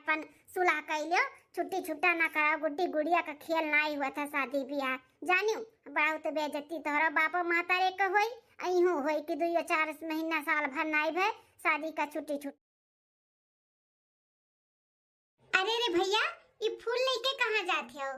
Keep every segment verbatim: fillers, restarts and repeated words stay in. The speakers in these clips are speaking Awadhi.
अपन सुलह कइ लियो, छुट्टी छुट्टा ना कराओ, गुड्डी गुड़िया का खेल नाहीं हुआ था शादी ब्याह। जानियो, बहुत बेइज्जती तोहरा बापो महतारे का होई, अइहू होई कि दुइयो चार महीना साल भर नाहीं भय शादी का छुट्टी छुट्टी। अरे रे भइया, ई फूल लइके कहाँ जात हो?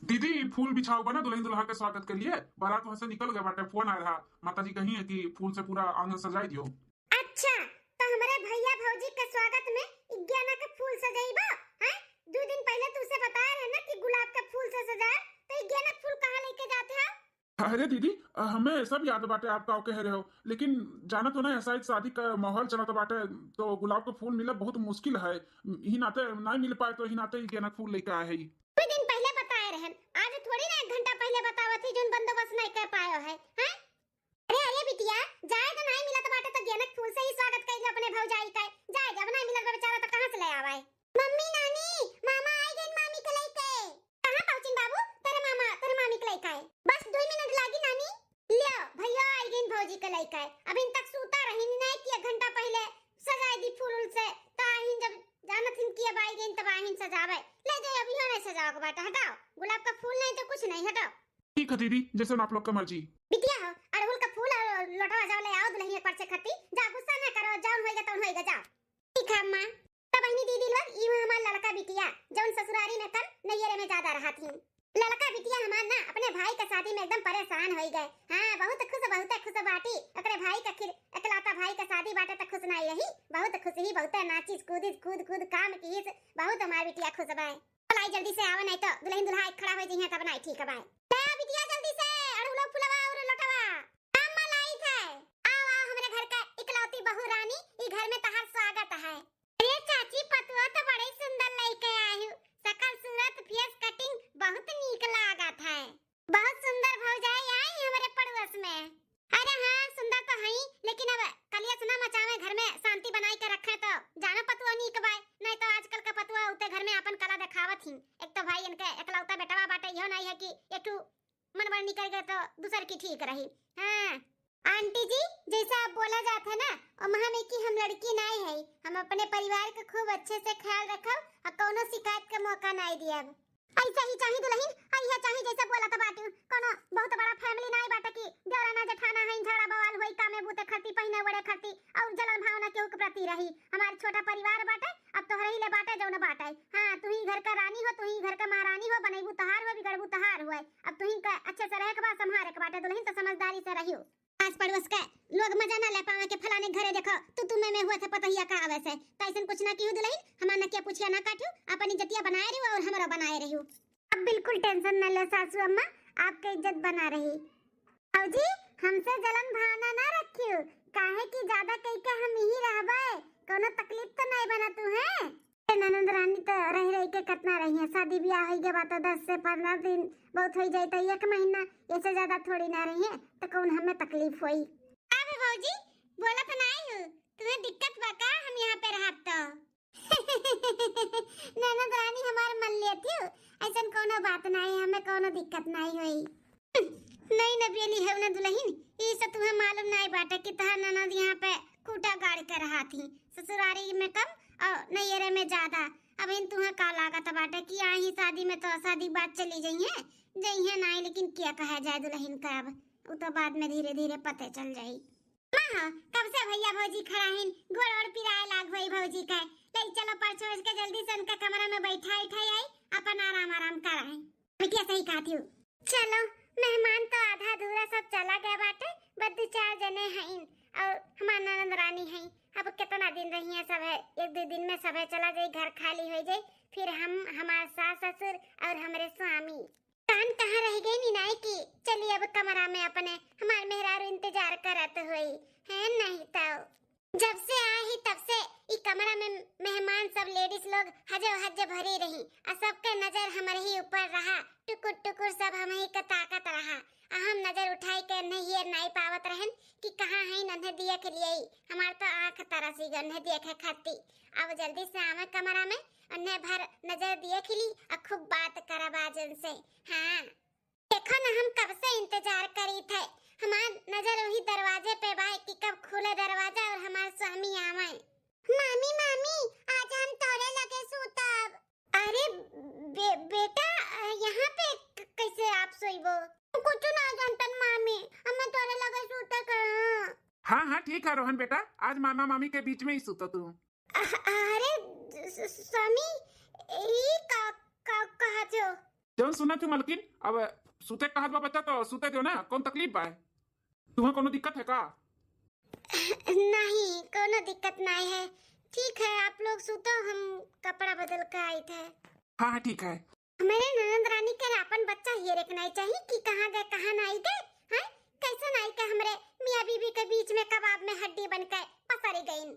दीदी, ई फूल बिछाओ बा ना दुलहिन दुलहा के स्वागत के लिए। बारात वहाँ से निकल गए बाटे, फोन आए रहा, माता जी कही है कि फूल से पूरा आंगन सजाई दियो। अच्छा, तो हमरे भइया भौजी के स्वागत में ई गेना के फूल सजइबो, हैं? दू दिन पहिले तुसे बताए रहे ना कि गुलाब के फूल से सजाए, तो ई गेना के फूल कहाँ लइके जात हो? अरे दीदी, अ, हमें सब याद बाटे आप का कहे रहे हो, लेकिन जानत हो ना, शायद शादी का माहौल चलत बाटे, तो गुलाब का फूल मिलब बहुत मुश्किल है। ही नाते नाहीं मिल पाए, तो ही नाते ई गेना के फूल लइके आए है। दू दिन पहिले बताए रहन, आज थोड़ी ना एक घंटा पहिले बतावत ही, जोन बंदोबस्त नाहीं कर पायो है, हैं? अरे, अरे बिटिया, जाए तो नाहीं मिलत बाटे, तो गेना के फूल से ही स्वागत कइल अपने भौजाई का। जाए, जब नाहीं मिलत बा बेचारा, तो कहाँ से ले आवे? मम्मी, नानी, मामा आइ गइन मामी के लइके। कहाँ पहुँचिन बाबू? तोरे मामा, तोरे मामी के लइके। बस दुइ मिनट लागी नानी। लियो, भइया आइ गइन भौजी के लइके। अभिन तक सूता रहिन, नाहीं कि एक घंटा पहिले सजाए दी फूल उल से। त आहिन जब जानत हिन कि अब आइ गइन तब आहिन सजावे। ले जाओ, अब इहो नाहीं सजावे के बाटे, हटाओ। गुलाब का फूल नाहीं तो कुछ नाहीं, हटाओ। ठीक है दीदी, जैसन आप लोग का मर्जी। बिटिया हो, अड़हुल का फूल और लोटवा जाओ ले आओ दुलहिन एक परछे खती। जा, गुस्सा ना करो, जौन होइगा तौन होइगा, जाओ। ठीक है अम्मा। तब बहिनी दीदी लोग, ई हमार लड़का बिटिया, जौन ससुरारी में कम, नैहरे में ज्यादा रहत ही। लड़का बिटिया हमार ना अपने भाई के शादी में एकदम परेशान होई गए। हाँ, बहुत खुश, बहुत खुश बाटी। ओकरे भाई का खिर-, एकलौता भाई का शादी बाटे त खुश नाहीं रही, बहुत खुश ही, बहुत नाचिस, कूदिस, कूद, कूद काम किहिस, बहुत हमार बिटिया खुश बाय। चलाई जल्दी से आवा, नाहीं तो दुलहिन दुलहा खड़ा हो जइहें, तब नाहीं ठीक बाय। ले आओ बिटिया जल्दी से, अड़हुलो फुलवा और लोटवा। हम लाई थे। आओ, आओ, हमरे घर का इकलौती बहू रानी, ई घर में तहार स्वागत है। अरे चाची, पतुआ तो बड़े सुंदर लइके आयु, सकल सूरत, फेस कटिंग बहुत नीक लागत है। बहुत सुंदर भौजाई आई हमरे पड़ोस में। अरे हाँ, सुंदर तो हई, लेकिन अब कलिया सुना मचावे, घर में शांति बनाई के रखे तो जानो पतुआ नीक बाय, नहीं तो आजकल का पतुआ उते घर में अपन कला देखावत ही। एक तो भाई इनके एकलौता बेटवा बाटे, इहो नहीं है कि एक ठू मन बन निकल गए तो दूसर की ठीक रही। हाँ। आंटी जी, जैसा आप बोला जात है ना, ओमा हम एक ही हम लड़की नाई है, हम अपने परिवार का खूब अच्छे से ख्याल रखब और कौनो शिकायत का मौका नाई दियब। ऐसा ही चाही दुलहिन, ऐसा चाही जैसे बोला तो बाटू। कोनो बहुत बड़ा फैमिली नाई बाटे कि देवराना जेठाना है, झगड़ा बवाल होई, कामे बूते खरती, पहिने ओढ़े खरती और जलन भावना केहू के प्रति रही। हमार छोटा परिवार बाटे, अब तोहरे ही ले बाटे जौन बाटे। हाँ, तू ही घर का रानी हो, तू ही घर का महारानी हो, बनैबू तहार हो, बिगड़बू तहार हो। अब तू ही का अच्छे से रहे के बा, संभारे के बाटे दुलहिन, तो समझदारी से रहियो। आस पड़ोस के लोग मजा ना ले पावे के फलाने घरे देखो, तू तू में में हुआ थे पतहिया का आवे से। तो ऐसन कुछ ना किहू दुलहिन, हमार नकिया पुछिया ना काटियो, अपन इज्जतिया बनाए रहियो और हमरो बनाए रहियो। अब बिल्कुल टेंशन ना ले सासू अम्मा, आपके इज्जत बना रही। भौजी, हमसे जलन भावना ना रखियो, काहे कि ज्यादा कई के हम यही रहबे, कोनो तकलीफ तो नहीं बना तू है। ए ननद रानी तो रह रह के कितना रही है, शादी ब्याह होई गया बा तो दस से पन्द्रह दिन बहुत होई जाए, तो एक महीना, ऐसे ज्यादा थोड़ी ना रही है, तो कौन हमें तकलीफ होई। का बे भौजी, बोलत नाई हो, तुम्हें दिक्कत बा का हम यहाँ पे रहब तो? ननद रानी हमार मन लेती हो, ऐसन कोनो बात नाई, हमें कोनो दिक्कत नाई होई। नहीं न बेली है ना दुलहिन, ई से तुम्हें मालूम नाई बाटे कि तहार ननद यहाँ पे खूटा गाड़ के रहा थी, ससुरारी में कम और नैयरे में ज्यादा। अब इन तुम्हें का लागत बाटे कि आई शादी में तो शादी बाद चली जइहें, जइहें नाई, लेकिन क्या कहा जाए दुलहिन का, अब उ तो बाद में धीरे धीरे पते चल जाई। माँ हो, कब से भैया भौजी खड़ा हिन, गोड़ ओड़ पिराए लाग होई भौजी के। ले चलो परछोस के जल्दी से उनका कमरा में बैठाई ठाई आई, अपन आराम आराम कराई। बिटिया सही कहत हिउ। चलो, मेहमान तो आधा अधूरा सब चला गया बाटे, बस दू चार जने हईन और हमार ननद रानी हई। अब कितना दिन रहिए सब है, एक दो दिन में सब है चला जाई, घर खाली हो जाई, फिर हम, हमार सास ससुर और हमरे स्वामी। कान कहाँ रह गई निनाई की? चली अब कमरा में अपने, हमार मेहरारू इंतजार करत होई, है नहीं तो। जब से आए ही तब से ई कमरा में मेहमान सब लेडीज लोग हजो हज भरी रही, आ सबके नजर हमरे ही ऊपर रहा, टुकुर टुकुर सब हम ही के ताकत रहा। आ हम नजर उठाई के नहीं ये नाई पावत रहन कि कहाँ है, नन्हे दिए खिलिए, हमार तो आँख तरसी गन्हे दिए खे खाती। अब जल्दी से आवे कमरा में, उन्हें भर नजर दिए खिली आ खूब बात करब आज उनसे। हाँ। देखो ना, हम कब से इंतजार करी थे, हमार नजर वही दरवाजे पे बाय कि कब खुले दरवाजा और हमार स्वामी आवे। मामी, मामी, आज हम तोरे लगे सूता। ठीक है रोहन बेटा, आज मामा मामी के बीच में ही सूतो तू। अ-, अरे स-, स-, स्वामी, ई का, का कहत हो? जौन सुनत हूँ मलकिन, अब सूते कहत बा बच्चा तो सूते दो ना, कौन तकलीफ बा? तुम्हें कोनो दिक्कत है का? नहीं, कोनो दिक्कत नहीं है। ठीक है, आप लोग सूतो, हम कपड़ा बदल के आइत है। हाँ हाँ ठीक है। हमरे ननद रानी के आपन बच्चा हेरे के नहीं चाहिए कि कहाँ गए, कहाँ नहीं गए, हैं? कैसे नहीं के हमरे मियाँ बीबी के बीच में कबाब में हड्डी बन के पसरी गईन।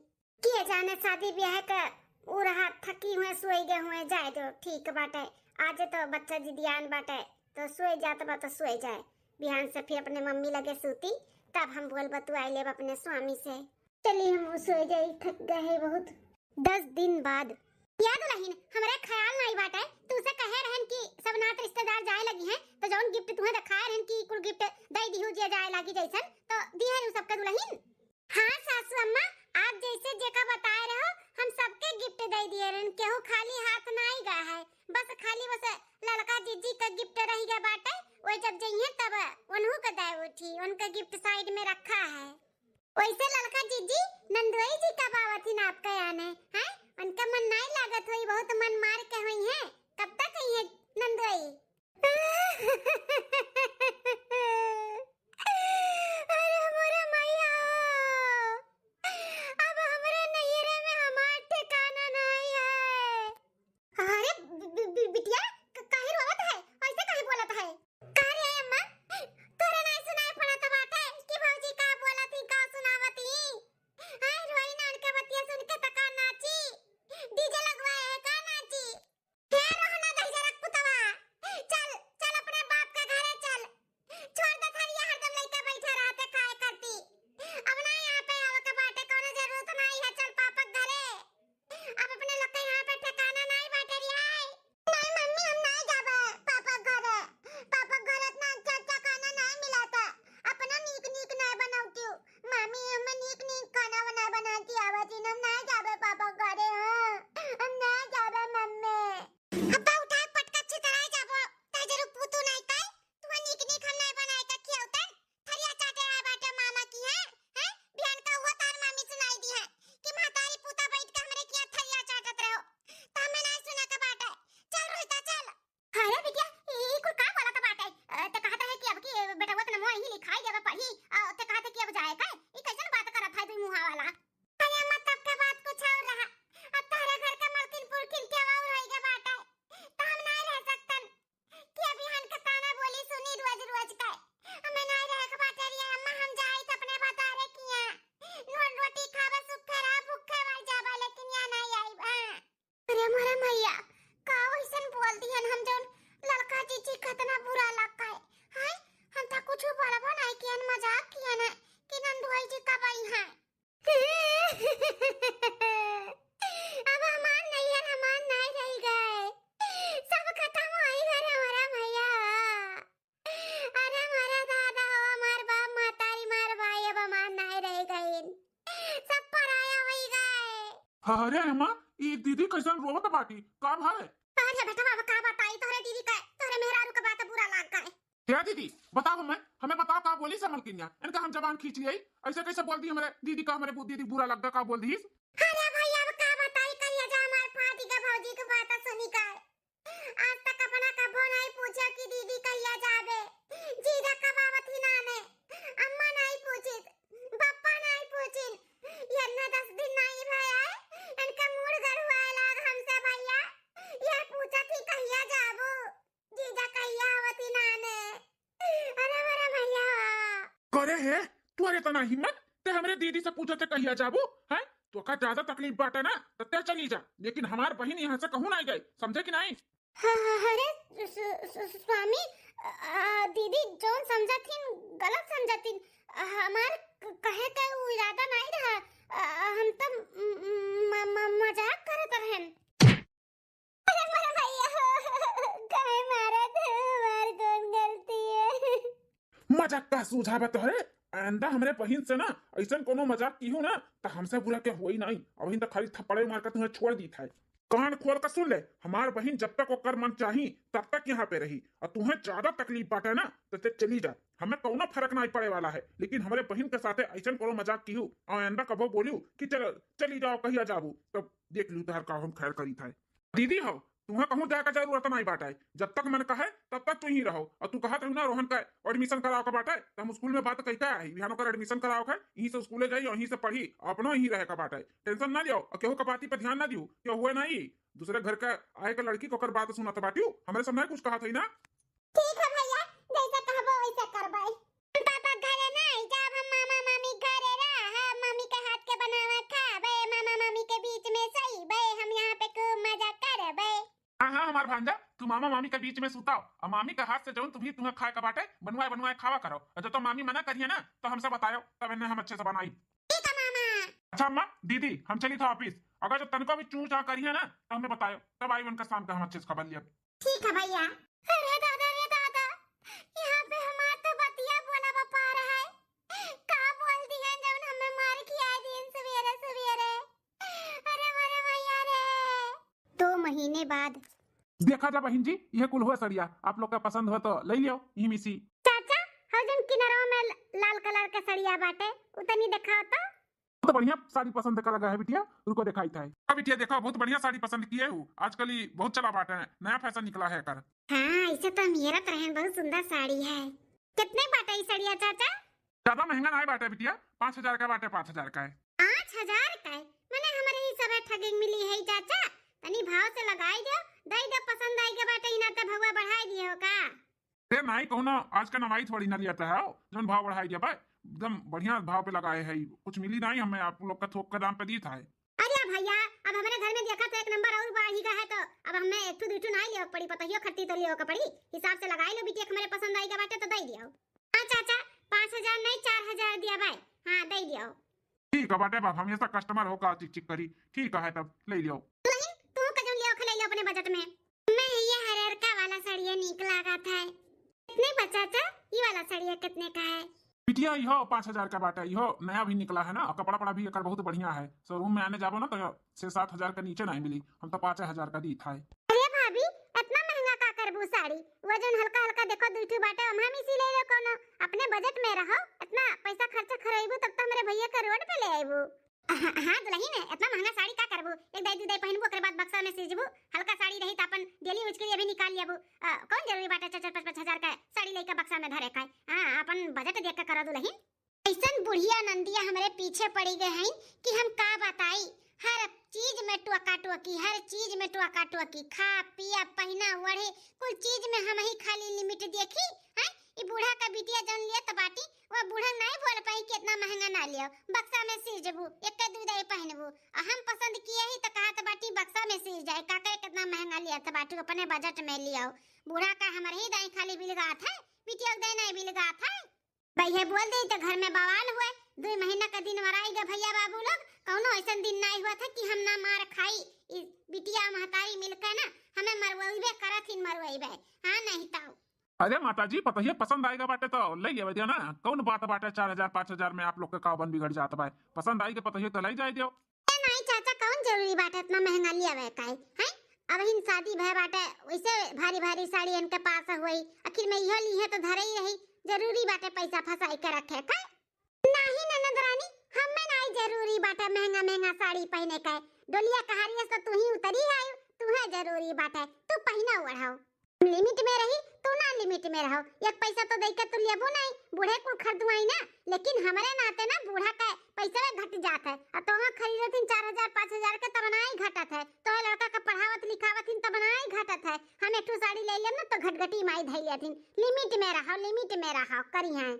किए जाने शादी ब्याह के उ रहा थकी हुए, सोई गए हुए, जाए दो, ठीक बाटे। आज तो बच्चा जिदियान बाटे, तो सोई जात बा तो सोई जाए, बिहान से फिर अपने मम्मी लगे सूती, तब हम बोल बतुआई लेब अपने स्वामी से। चली हम सोई जाई, थक गए है बहुत। दस दिन बाद। या दुलहिन, हमरे ख्याल नाई बाटे, तू से कहे रहन कि सब नात रिश्तेदार जाए लगी हैं, तो जौन गिफ्ट तुहे देखाए रहन कि कुल गिफ्ट दे दिहु जे जाए लागी जैसन, तो दिहे उ सबके दुलहिन। हाँ सासू अम्मा, आप जैसे जेका बताए रहो, हम सबके गिफ्ट दे दिए रहन, केहू खाली हाथ नाई गया है, बस खाली बस ललका जीजी का गिफ्ट रह गया बाटे, वो जब जइहे तब उन्हू के दे उठी, उनका गिफ्ट साइड में रखा है। वैसे ललका जीजी, नंदोई जी कब आवत हिन आपका याने, हैं? उनका मन नाई लागत होई, बहुत मन मार के होई हैं। कब तक आई है नंदोई? अरे मोरे मैया, अब हमरे नैहरे में हमार ठिकाना नाई है। अरे बि-, बि-, बि-, बिटिया, क-, काहे रोवत है? ऐसे काहे बोलत है? का रे अम्मा, तोरे नाई सुनाई पड़त बाटे कि भौजी का बोलत ही, का सुनावत ही? आय रोई नान के बतिया सुन के तका नाची। डीजे लगवाए है का नाची? हे रोहना दहिजरक पुतवा, चल, चल अपने बाप के घरे चल। छोड़ दे थरिया, हरदम लइका बैठा रहते खाए करती। अब ना यहाँ पे आवे के बाटे, कोनो जरूरत नाई है, चल पापा के घरे। अब अपने लोग के यहाँ पे ठिकाना नाई बाटे रे आय। नाई मम्मी, हम नाई जाबे पापा के घरे। पापा के घरे इतना अच्छा अच्छा खाना नाई मिलता। अपना नीक नीक नाई बनावती हूँ। मामी, हमें नीक नीक खाना बनाए बनाए के आवत ही, हम नाई जाबे पापा के घरे। हाँ, हम नाई जाबे मम्मी। अब्बा उठा पटका छितराए जाबो। तै जरूर पूतू नाई तै। तुहा नीक नीक हम नाई बनाए के खियाउतन। थरिया चाटे आए बाटे मामा की, हैं? हैं? बिहान का हुआ तार मामी सुनाई दी है कि महतारी पूता बैठ के हमरे किया थरिया चाटत रहो। त हमें नाई सुना के बाटे। चल रोहिता, चल। अरे बिटिया, ई, ई कुल का बोलत बाटे? अ, ते कहत रहे कि अब की बेटवा के नमवा यहीं लिखाई देबे पढ़ी, अ, ते कहत है कि अब जाए का? ई कैसन बात करत है दुई मुहा वाला? अरे अम्मा, तब के बात कुछ और रहा। अब तोहरे घर के मलकिन पुरखिन के और होई गए बाटे, त हम नाई रह सकतन कि अब इहन के ताना बोली सुनी रोज रोज के। हमें नाई रहे के बाटे रे अम्मा, हम जाई त अपने भतारे किया। नून रोटी खाबे, सुखे रहा, भूखे मर जाबे, लेकिन यहाँ नाई आईबे। अरे मोरे मैया, का वैसन बोल दिहन हम जौन ललका जीजी खतना बुरा लग गए। हैं? हम त कुछ बोलबो नाई किहन, मजाक किहन है कि नंदोई जी कब आई हैं। अब हमार नैहर हमार नाई रह गए, सब खत्म होई गए हमारा भैया। अरे हमारा दादा हो, हमार बाप, महतारी, हमार भाई, अब हमार नाई रह गए, सब पराया होई गए। अरे अम्मा, ई दीदी कैसन रोवत बाटी, का भय? अरे बेटा, अब का बताई तोहरे दीदी का, तोहरे मेहरारू का बात बुरा लाग गए। क्या दीदी, बताओ हमें, हमें बताओ का बोली से मलकिनिया? इनका हम जबान खींच लिया, ऐसे कैसे बोल दी हमरे दीदी का, हमरे बु-, दीदी बुरा लग गया, का बोल दी? अरे भैया, अब का बताई, कहिया जा हमार फाटी का भौजी के बात सुनी का। आज तक अपना कबो नहीं पूछे कि दीदी कहिया जाबे, जीजा कब आवत ही नाने, अम्मा नहीं पूछित, पप्पा नहीं पूछिन, ये इतना दस दिन नहीं भया है, इनका मूड गरु आए लाग हमसे भैया, ये पूछत ही कहिया जाबो। जीजा कहिया आवती नाने? अरे मोरे भैया। करे है, तोरे इतना हिम्मत, ते हमरे दीदी से पूछत है कहिया जाबू, हैं? तोका ज्यादा तकलीफ बाटे ना, त ते चली जा, लेकिन हमार बहिन यहाँ से कहूँ नाई जाए, समझे कि नाई? हाँ, हाँ, अरे सु-, सु-, सु-, स्वामी, अ, दीदी जौन समझत हिन, गलत समझत हिन। हमार क-, कहे के उ इरादा नाई रहा, अ, हम त म-, म-, म-, मजाक करत रहन। अरे मोरे भैया हो, काहे मारत हो? हमार कौन गलती है? मजाक का सूझा बा तोहरे? आइंदा हमरे बहिन से ना ऐसन कोनो मजाक किहू ना, त हमसे बुरा के होई नाई। अबहिन त खाली थप्पड़े मार के तुम्हें छोड़ दीत है। कान खोल के सुन ले, हमार बहिन जब तक ओकर मन चाही तब तक यहाँ पे रही, और तुहें ज्यादा तकलीफ बाटे ना तो ते चली जा, हमें कौनो फर्क नहीं पड़े वाला है, लेकिन हमरे बहिन के साथे ऐसन कोनो मजाक किहू और आइंदा कबो बोलियो कि चल चली जाओ कहिया जाबू, तब देख लियो तहर का हम खैर करी था। दीदी हो, तुहें कहूँ जाए का जरूरत नहीं बाटे, जब तक मन कहे तब तक तू ही रहो। और तू कहत रहू ना रोहन का एडमिशन कराओ का बाटे, तो हम स्कूल में बात कही का आई, बिहान ओकर एडमिशन कराओ का, यहीं से स्कूले जाई और यहीं से पढ़ी, अपनो यहीं रहे का बाटे, टेंशन ना लियो और केहू का बाती पर ध्यान ना दियो, केहू हुए नहीं, दूसरे घर का आए के लड़की को ओकर बात सुनत बाटियो, हमरे सब नहीं कुछ कहत है ना। ठीक है भैया, जैसा कहबो वैसा करबै। हम पापा घरे ना आई, जब हम मामा मामी घरे रह, मामी के हाथ के बनावा खाबे, मामा मामी के बीच में सोईबे, हम यहाँ पे खूब मजा करबे। हाँ हाँ हमार भांजा, तू मामा मामी के बीच में सुताओ और मामी के हाथ से जौन तुम्ही तुम्हें खाए का बाटे बनवाए बनवाए खावा करो, और जब तो मामी मना करिए ना तो हमसे बतायो, तब इन्हें हम अच्छे से बनाई। ठीक है मामा। अच्छा अम्मा, दीदी हम चली था ऑफिस, अगर जब तनको भी चूं चां करिए ना तो हमें बतायो, तब आई उनका शाम का हम अच्छे से खबर लिया। ठीक है भैया। अरे दादा रे दादा, यहाँ पे हमार तो बतिया बोला बपार है। का बोल दिया जौन हमें मार खिया दिन सवेरे सवेरे। अरे मरे भैया रे। दो महीने बाद। देखा जा बहिन जी, यह कुल हुआ सड़िया, आप लोग का पसंद हो तो ले लियो यही में से। चाचा, हौ जौन किनरवा में ल-, लाल कलर के सड़िया बाटे, उ तनी देखाओ तो। बहुत बढ़िया साड़ी पसंद कर लगा है बिटिया, रुको दिखाई था। हाँ बिटिया देखो, बहुत बढ़िया साड़ी पसंद किए हो, आजकल ये बहुत चला बाटे है, नया फैशन निकला है कर। हाँ, इसे तो हम हेरत रहन, बहुत सुंदर साड़ी है। कितने बाटे ई सड़िया चाचा? ज्यादा महंगा नहीं बाटे बिटिया, पाँच हजार का बाटे, पाँच हजार का है। पाँच हजार का है? मने हमरे ही सबे ठगे मिली है चाचा, तनी भाव से लगाई दो, दई दो, पसंद आई के बाटे, इना ते भौवा बढ़ाई दिए हो का? ए नाई, कहूँ ना, आज का नवाई थोड़ी ना लिया था, जौन भाव बढ़ाई दिया भाई, एकदम बढ़िया भाव पे लगाए है, कुछ मिली नहीं हमें, आप लोग का थोक का दाम पे दी था। अरे भैया, अब हमरे घर में देखा तो एक नंबर और बढ़ी का है, तो अब हमें एक ठू दू ठू नहीं लियो पड़ी, पतहियो खरती तो लियो का पड़ी, हिसाब से लगाई लो बिटिया, हमरे पसंद आई का बाटे तो दे दियो। हाँ चाचा, पाँच हजार नहीं, चार हजार दिया भाई, हाँ दे दियो। ठीक है बाटे बाप, हमेशा कस्टमर हो का चिक चिक करी। ठीक है तब ले लियो। दुल्हन, तू का जौन लियो खा ले लियो अपने बजट में। मैं ये हरेरका वाला साड़िया नीक लागत है। कितने का चाचा? ये वाला साड़िया कितने का है? बिटिया इहो पाँच हजार का बाटे, इहो नया भी निकला है ना, और कपड़ा पड़ा भी एकर बहुत बढ़िया है। शोरूम में आने जाबो ना तो छह सात हजार के नीचे नहीं मिली, हम तो पाँच हजार का दी था। अरे भाभी, इतना महंगा का करबू साड़ी? वो जौन हल्का हल्का देखो दुई ठो बाटे, हम ही सी ले लो कोनो, अपने बजट में रहो। इतना पैसा खर्चा खरेबू तब तो हमरे भैया के रोड पे ले आईबू। हाँ, हाँ दुल्हन, इतना महंगा साड़ी का करबू? एक दाई दू दाई पहनबू, ओकरे बाद बक्सा में सीजबू। हल्का साड़ी रही तो अपन डेली यूज के लिए भी निकाल लेबू। अ, कौन जरूरी बाटे चार चार पाँच पाँच हजार का साड़ी लेके बक्सा में धरे का? हाँ, अपन बजट देख के करो दुल्हन। ऐसन बुढ़िया नंदिया हमरे पीछे पड़ी गए हैं कि हम का बताई। हर चीज में टोका टोकी, हर चीज में टोका टोकी, खा पिया पहिना ओढ़े, कुल चीज में हम ही खाली लिमिट देखी। हैं, ई बूढ़ा का बिटिया जौन लियत बाटी, वो बूढ़ा नहीं बोल पाई कि इतना महंगा ना लियो, बक्सा में सीजबू, एक दू दाई पहनबू। आ हम पसंद किए ही तो कहत बाटी बक्सा में सीज जाए, का करे कितना महंगा लियत बाटी, अपने बजट में लियो। बूढ़ा का हमरे ही दाई खाली बिलगात है, बिटिया के दाई नहीं बिलगात है। भैया बोल दे तो घर में बवाल हुए। दो महीना का दिन वराई गए भैया बाबू लोग, कौनो ऐसन दिन नहीं हुआ था कि हम ना मार खाई। ई बिटिया महतारी मिलके ना हमें मरवइबे करत हिन, मरवइबे। हाँ नहीं तो। अरे माता जी, पतोहिया पसंद आएगा बाटे तो ले लेवे दिया ना, कौन बात बाटे, चार हजार पाँच हजार में आप लोग के का बन बिगड़ जात बा, पसंद आई के पतोहिया तो ले जाए दियो। ए नाई चाचा, कौन जरूरी बाटे इतना महंगा लियावे का है, हैं? अब हिन शादी भय बाटे, वैसे भारी भारी साड़ी इनके पास होई, आखिर में इहो ली है तो धरे ही रही, जरूरी बाटे पैसा फंसाई के रखे का? नाही ननद रानी, हमें नाही जरूरी बाटे महंगा महंगा साड़ी पहने का। डोलिया कहारिया से तू ही उतरी आयो, तू है जरूरी बाटे, तू पहना ओढ़ाओ। लिमिट में रही, तू ना लिमिट में रहो। एक पैसा तो दे के तू लेबो नहीं, बूढ़े कुल खरीदवाई ना, लेकिन हमरे नाते ना बूढ़ा का पैसा घट जात है। और तोहा खरीदत हिन चार हजार पाँच हजार के, तब नाई घटत है। तोहे लड़का का पढ़ावत लिखावत हिन, तब नाई घटत है। हम एक ठो साड़ी ले लेब ना तो घटघटी माई धई लेत हिन। लिमिट में रहो, लिमिट में रहो, करी हैं।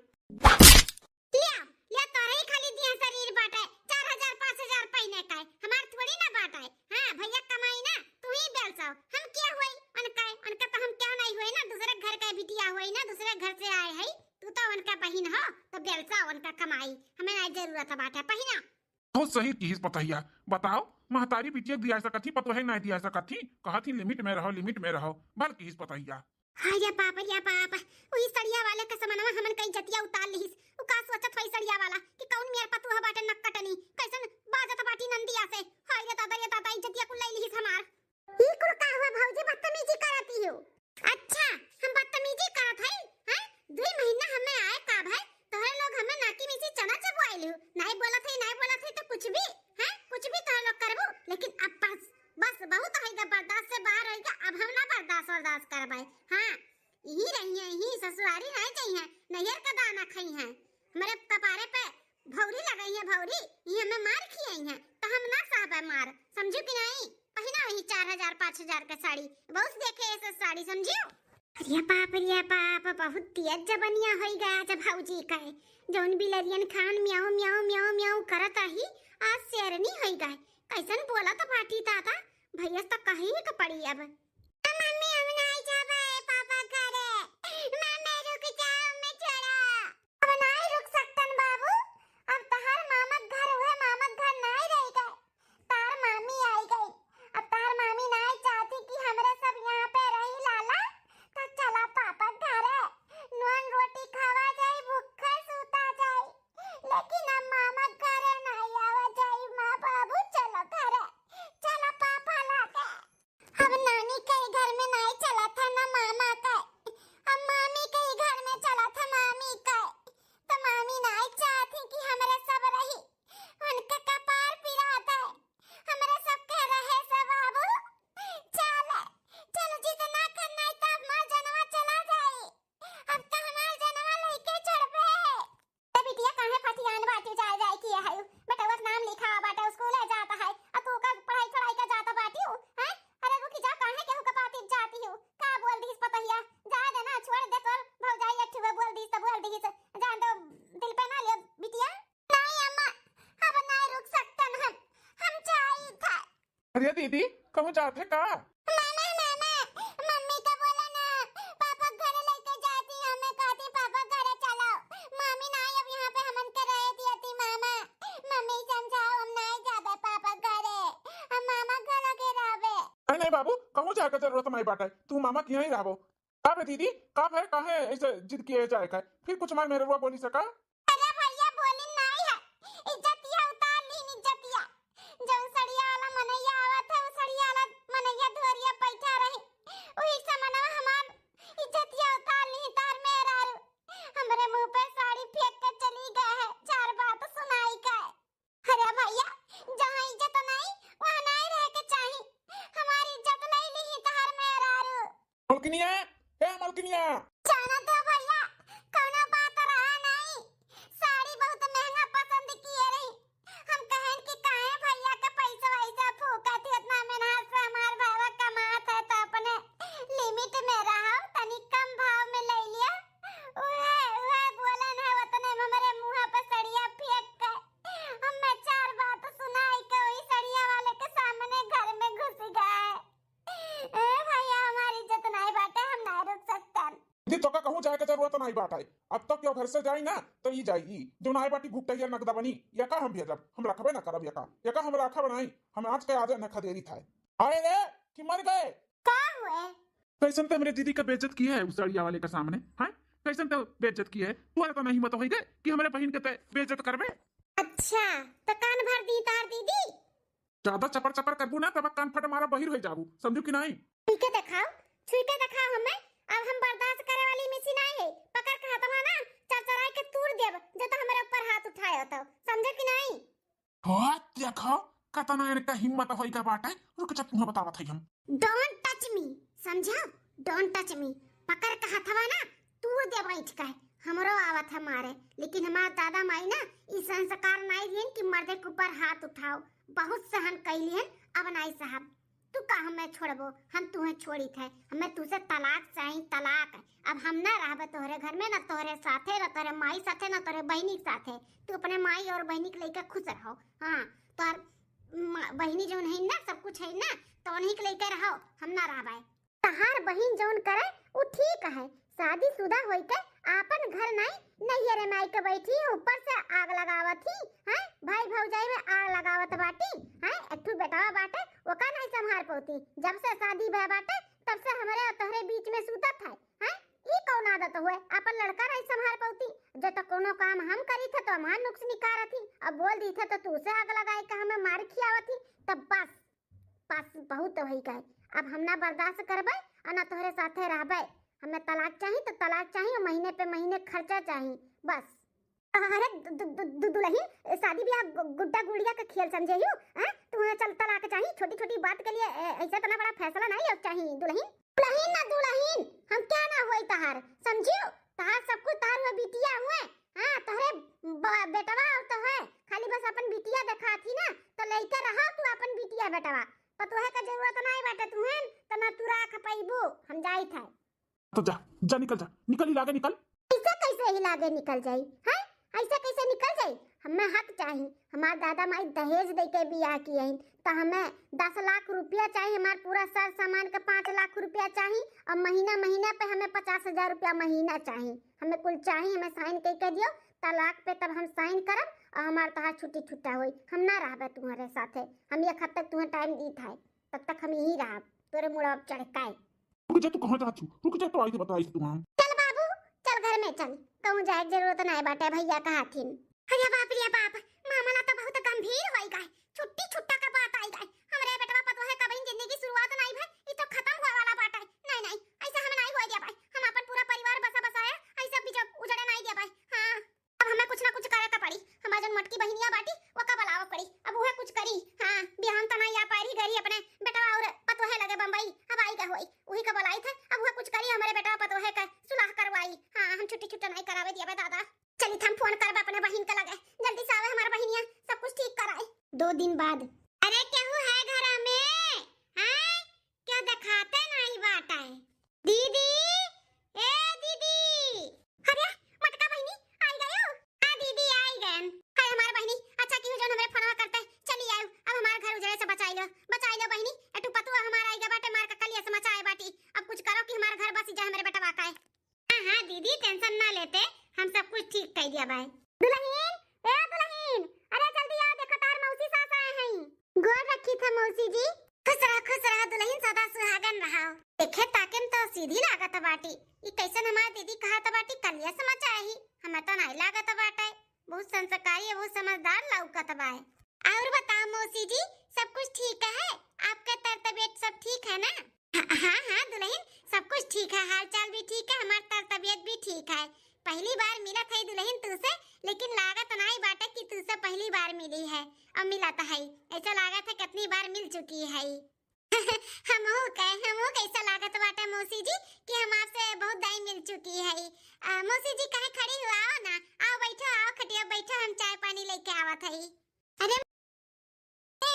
लिया, लिया, तोरे ही खाली दिया शरीर बाटे, चार हजार पाँच हजार पहिने का है, हमार थोड़ी ना बाटे। हाँ, भैया कमाई ना, तू ही बेलसाओ, हम क्या होई उनका, उनका तो हम क्या नहीं होई ना, दूसरे घर का बिटिया होई ना, दूसरे घर से आए है, तू तो उनका बहिन हो, तो बेलसाओ उनका कमाई, हमें नहीं जरूरत बाटे, पहिना। बहुत सही किहिस पतोहिया। बताओ, महतारी बिटिया दिया सकत ही, पतोहे नहीं दिया सकत ही, कहत ही लिमिट में रहो, लिमिट में रहो, भल किहिस पतोहिया। हाय रे बाप, रे बाप, वही सड़िया वाले के समनवा हमन कई जतिया उतार लिहिस। उ का सोचत होई सड़िया वाला कि कौन मेर पतुआ बाटे नक्कटनी, कैसन बाजत बाटी नंदिया से। हाय रे दादा, रे दादा, इज्जतिया कुल ले लिहिस हमार। ई कुल का हुआ भौजी, बदतमीजी करत ही हो? अच्छा, हम बदतमीजी करत हई, हैं? दुई महीना हमें आए का भाई, तोहरे लोग हमें नाकी में से चना चबवाइल हो। नाई बोलत हई, नाई बोलत हई तो कुछ भी, हैं? कुछ भी तोहरे लोग करबू, लेकिन अब बस, बस बहुत होइगा, बर्दाश्त से बाहर होइगा, अब हम ना बर्दाश्त, बर्दाश्त करबै। हाँ, यही रही है, यही ससुरारी नाई जाई है, नैहर का दाना खाई है। हमरे कपारे पे भौरी लगाई है भौरी, ये हमें मार खियाई है, तो हम ना सहबे मार, समझू कि नहीं? पहिना वही चार हजार पाँच हजार का साड़ी, बहुत देखे ऐसे साड़ी, समझियो? अरे बाप रे बाप, बहुत तेज जबनिया होई गया जब भौजी का है। जौन बिलरियन खान म्याऊ म्याऊ म्याऊ म्याऊ करत आही, आज शेरनी होई गए। कैसन बोलत बाटी दादा, भैया तो कही के पड़ी अब। मम्मी, हम नहीं जाबे पापा घरे, मम्मी रुक जाओ, मैं छोड़ा। अब नाई रुक सकतन बाबू, अब तहार मामा के घर, उहे मामा के घर नाई रह गए, तार मामी आई गई। अब तार मामी नाई चाहती कि हमरे सब यहाँ पे रही लाला, तो चला पापा के घरे, नून रोटी खावा जाई, भूखे सूता जाई, लेकिन अब मामा के घरे नाई आवा जाई। माँ बाबू चलो घरे, चलो पापा लागे। अब नानी के घर में नाई चला था ना मामा के, अब मामी के घर में चला था मामी के। तो मामी नाई चाहती कि हमरे सब रही, उनके कपार पिरात है, हमरे सब के रहे सब बाबू। चल, चल जितना करना है तब माँ जनवा चला जाए, अब तो हमार जनवा लेके छोड़बे। ए बिटिया, काहे फटियान बाटी जाए जाए किया है? बेटवा के नाम लिखा बाटे, स्कूले जाता है, आ तू का पढ़ाई छड़ाई का जाता बाटी हूँ, हैं? अरे रुकी जा, काहे केहू के पाती जाती हूँ? का बोल दीस पतहिया? जा दे ना, छोड़ दे, तोर भौजाई एक ठुए बोल दीस तो बोल दीस, जान दो, दिल पे ना लियो बिटिया। नहीं अम्मा, अब नहीं रुक सकतन हम, हम जाई था। अरे दीदी, कहूँ जात है का? मामा, मामा, मम्मी का बोला ना, पापा के घरे लेके जाती, हमें कहती पापा के घरे चलो। मामी ना अब यहाँ पे हमन के रहे दियती मामा। मम्मी समझाओ, हम नहीं जाबे पापा के घरे, हम मामा के लगे रहबे। नहीं, नहीं बाबू, कहूँ जाए के जरूरत नहीं बाटे, तू मामा के यहाँ ही रहबो। का बे दीदी, का भय, काहे ऐसे जिद किए जाए का? फिर कुछ मार मेरे रुआ बोली सका? अरे भैया, बोली नाई है, इज्जतिया उतार लीन, इज्जतिया। जौन सड़िया वाला मनैया आवत है, वो सड़िया वाला मनैया धोरिया बैठा रही, वही समनवा हमार इज्जतिया उतार ली, तार मेहरारू हमरे मुंह पे साड़ी फेंक के चली गए है, चार बात सुनाई के। अरे भैया, जहाँ इज्जत नहीं, वहाँ नहीं रहे के चाही। हमारी इज्जत ले ली ही तहार मेहरारू। मलकिनिया, ए मलकिनिया। जाना दो भैया, कौनो बात रहा नहीं। साड़ी बहुत महंगा पसंद किए रही। हम कहन कि काहे भैया के पैसा वैसा फूका थी, इतना मेहनत से हमार भाईवा कमात है तो अपने लिमिट में रहो, तनी कम भाव में ले लिया। उहे, उहे बोलन है, उतने में हमरे मुँह पे सड़िया फेंक के हमें चार बात सुनाई के वही सड़िया वाले के सामने घर में घुस गए। ए भैया, हमारी इज्जत नहीं बाटे, हम नहीं रुक सकतन। दीदी, तोका कहूँ जाए के जरूरत नहीं बाटे। अब तो क्यों घर से जाई ना, तो ई जाई ई। जो नाई बाटी घुपटैया नगदबनी, यका हम भेजब, हम रखबे ना करब यका। यका हम रखब नहीं, हम आज के आजे न खदेरी था। आए रे, कि मर गए? का हुए? कैसन ते हमरे दीदी का बेइज्जत किया है उस सड़िया वाले के सामने, हैं? कैसन ते बेइज्जत किया है? तोहरे तो नहीं हिम्मत होई गए कि हमरे बहिन के ते बेइज्जत करबे? अच्छा, तो कान भर दी तार दीदी? ज्यादा चपर चपर करबू ना, तब कान फट मारा बहिर हो जाबू, समझू कि नहीं? छुई के देखाओ, छुई के देखाओ हमें। अब हम बर्दाश्त करे वाली मिसी नहीं है। पकड़ के हाथवा ना चरचराई के तूर देब, जो तो हमारे ऊपर हाथ उठाए हो तो, समझे कि नहीं? हो, देखो, कतना इनका हिम्मत होई का बाटे। रुक जा, तुम्हें बतावत है हम। Don't touch me, समझा? Don't touch me। पकड़ के हथवा ना तूर दे बैठ के। हमरो आवत है मारे, लेकिन हमार दादा माई ना ई संस्कार नाई दिहन कि मर्दे के ऊपर हाथ उठाओ। बहुत सहन कैलिहन, अब नाई साहब। तू का हमें छोड़बो, हम तुहें छोड़ी थे। हमें तुझसे तलाक चाही, तलाक। अब हम ना रहबे तोहरे घर में, ना तोहरे साथे, ना तोहरे माई साथे, ना तोहरे बहिनी के साथे। तू अपने माई और बहिनी के लेके खुश रहो। हाँ, तोहर म-, बहिनी जौन है ना, सब कुछ है ना, तो उन्हीं के लेके रहो, हम ना रहबे। तहार बहिन जौन करे, उ ठीक है। शादीशुदा होई के आपन घर नाई, नैहरे में आई के बैठी, ऊपर से आग लगावत ही, हैं? भाई भौजाई में आग लगावत बाटी, हैं? एक ठू बेटवा बाटे, ओका नाई संभार पौती। जब से शादी भय बाटे, तब से हमरे और तोहरे बीच में सूतत है, हैं? ई कौन आदत हुए? आपन लड़का नाई संभार पौती। जो तो कोनो काम हम करी थे, तो हमार नुक्स निकारत ही। अब बोल दी थे, तो तू से आग लगाए के हमें मार खियावत ही। तब बस, बस बहुत होई गए। अब हम ना बर्दाश्त करबे और ना तोहरे साथे रहबे। हमें तलाक चाही तो तलाक चाही और महीने पे महीने खर्चा चाही, बस। अरे दु-, दु-, दु-, दु-, दुलहिन, शादी ब्याह गु-, गुड्डा गुड़िया का खेल समझे हियो, हैं? तुम्हें चल तलाक चाही, छोटी छोटी बात के लिए ए-, ऐसा इतना बड़ा फैसला नहीं लेवे चाही दुलहिन। दुलहिन ना दुलहिन, हम क्या ना होई तहार, समझियो? तहार सब कुछ तहार हुए बिटिया हुए, हाँ, तोहरे ब-, बेटवा और तो है, खाली बस अपन बिटिया देखा थी ना, तो लेके रहो तू अपन बिटिया बेटवा। पतोहे का जरूरत नहीं बाटे तुहें, तो ना तू राख पइबू, हम जाइत है। तो जा, जा निकल जा, निकल ही लागे निकल। ऐसे कैसे ही लागे निकल जाई, हैं? ऐसे कैसे निकल जाई? हमें हक चाही, हमार दादा माई दहेज दे के बियाह किए हैं, तो हमें दस लाख रुपया चाही, हमार पूरा सर सामान के पाँच लाख रुपया चाही, और महीना महीना पे हमें पचास हजार रुपया महीना चाही, हमें कुल चाही, हमें साइन कई के दियो, तलाक पे तब हम साइन करब और हमार तोहार छुट्टी छुट्टा होई, हम ना रहबे तुम्हारे साथे, हम एक हफ्ता तक तुम्हें टाइम दीत है, तब तक हम यहीं रहब, तोरे मुड़वा पे चढ़ के। रुक जा, तू कहाँ जात छू? रुक जा, तो आई तो बताई तू, हाँ। चल बाबू, चल घर में चल, कहूँ जाए के जरूरत नाय बाटे, भैया कहा थिन। अरे बाप रे बाप, मामला तो बहुत गंभीर होई गए, छुट्टी छुट्टा का बात आई गए। हमरे बेटवा पतोहे का बहिन जिंदगी शुरुआत नाई भई, ई तो खत्म होए वाला बाटे। नहीं नहीं, ऐसा हम नाई होए दिया भाई, हम अपन पूरा परिवार बसा बसाया ऐसे भी जब उजड़े नाई दिया भाई। हाँ, अब हमें कुछ ना कुछ करे के पड़ी। हमार जौन मोटकी बहिनिया बाटी, ओका बुलावे पड़ी। अब उहे कुछ करी। हाँ, बिहान त नाई आ पाई रही घरी अपने बेटवा और पतोहे लगे बम्बई। अब आई गा होई, उही का बुलाई थे। अब उहे कुछ करी, हमरे बेटवा पतोहे का सुलाह करवाई। हाँ, हम छुट्टी छुट्टा नाई करावे दिया बे दादा। चली, हम फोन करब अपने बहिन के लगे, जल्दी से आवे हमार बहिनिया, सब कुछ ठीक कराए। दो दिन बाद। अरे केहू है घर में? हैं? क्यों देखाते नहीं बाटे? दीदी, ए दीदी। अरे मोटका बहिनी, आई गयो? हाँ दीदी, आई गयन। हाय हमार बहिनी, अच्छा की हो जौन हमरे फोनवा करते चली आयो। अब हमार घर उजड़े से बचाई लो, बचाई लो बहिनी। एटू पतुआ हमार आई गए बाटे, मार का कलिया से मचाए बाटी। अब कुछ करो कि हमार घर बसी जाए हमरे बेटवा का। हाँ हाँ दीदी, टेंशन ना लेते, हम सब कुछ ठीक कर दिया बाय। दुलहिन, ए दुलहिन, अरे जल्दी आओ, देखो तार मौसी सास आए हैं। गोर रखी था मौसी जी। खुश रहा, खुश रहा दुलहिन, सदा सुहागन रहा। देखे ताके में तो सीधी लागत बाटी, ई कैसन हमार दीदी कहत बाटी कलिया समझ आई, हमें तो नहीं लागत बाटे। बहुत संस्कारी है, बहुत समझदार लौकत बाय। और बताओ मौसी जी, सब कुछ ठीक है? आपका तर तबीयत सब ठीक है ना? हाँ हाँ दुलहिन, सब कुछ ठीक है, हाल चाल भी ठीक है, हमार तर तबीयत भी ठीक है। पहली बार मिलत है दुलहिन तू से, लेकिन लागत नाई बाटे कि तू से पहली बार मिली है। और मिलत है, ऐसा लागत है कितनी बार मिल चुकी है। हमहू के, हमहू के ऐसा लागत बाटे मौसी जी कि हम आपसे बहुत दाई मिल चुकी है। आ, मौसी जी कहे खड़ी हुआ, आओ ना, आओ बैठो, आओ खटिया बैठो, हम चाय पानी लेके आवत है। अरे ए,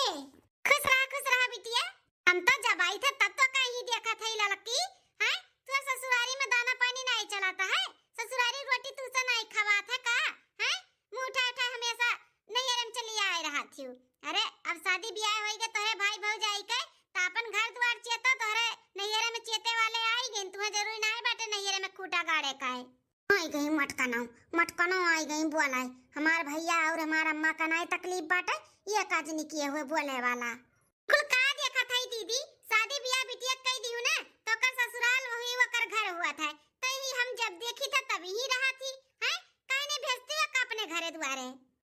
खुश रहा, खुश रहा बिटिया। हम तो जब आई थे तब तो कहीं देखा था लड़की, हैं? तू ससुरारी में दाना पानी नहीं चलाता है, ससुरारी रोटी तू से नहीं खवात है का, हैं? मुंह उठा उठा हमेशा नैहर में चली आए रहा थी। अरे अब शादी ब्याह होई गए तोहरे भाई भौजाई के, तो अपन घर द्वार चेतो, तोहरे नैहर में चेते वाले आई गए, तुम्हें जरूरी नहीं बाटे नैहर में खूटा गाड़े का है। आई गई मटकनो, मटकनो आई गई बोलाए। हमार भैया और हमार अम्मा का नाई तकलीफ बाटे, ये काज निकिए हुए बोले वाला। कुल का देखत है दीदी, शादी बियाह बिटिया कई दियो ना, तो ओकर ससुराल वही ओकर घर हुआ था, तो ही हम जब देखी था तब ही रहा थी, हैं? काहे नहीं भेजती हो का अपने घरे दुआरे?